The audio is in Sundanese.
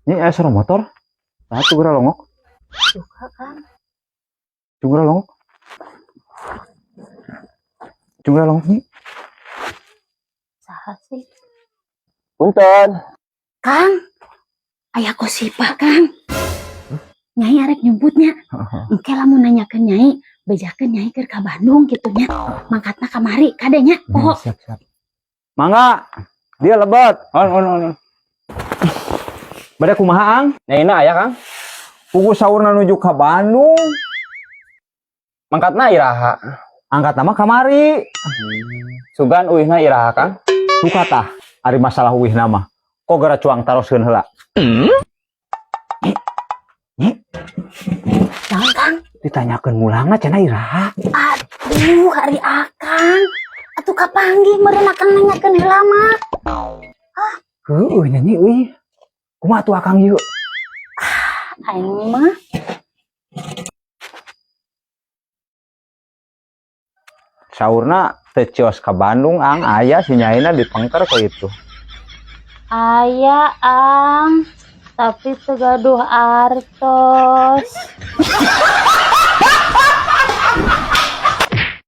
Ini aya suara motor. Nah, tuh geura longok. Suka, Kang. Tunggu longok. Tunggu longok nih. Saha sih? Punten. Kang, aya kosipa, Kang. Nyai arek nyebutnya. Engke lamun nanyakeun Nyai, bejakeun Nyai keur ka Bandung kitu nya. Mangkatna kamari kade nya. Oh, Siap, siap. Mangga. Dia lebet. On on on. Bade kumaha, Ang? Nyaina aya, Kang? Pugu saurna nuju ka Bandung. Mangkatna iraha? Angkatna mah kamari. Sugan uihna iraha, Kang? Duka tah, ari masalah uihna mah. Kok gara cuang taroskeun heula. Nyi, Naon, Kang? Ditanyakeun mulangna cenah iraha. Aduh, ari Akang. Atuh kapanggih meureun Akang nanyakeun heula mah. Heueuh nya, Nyi euy. Kumaha tuh Akang yeuh? Aing mah. Saurna teu cios ka Bandung, Ang. Aya si nyaina di pengker kok itu. Aya, Ang, tapi teu gaduh artos.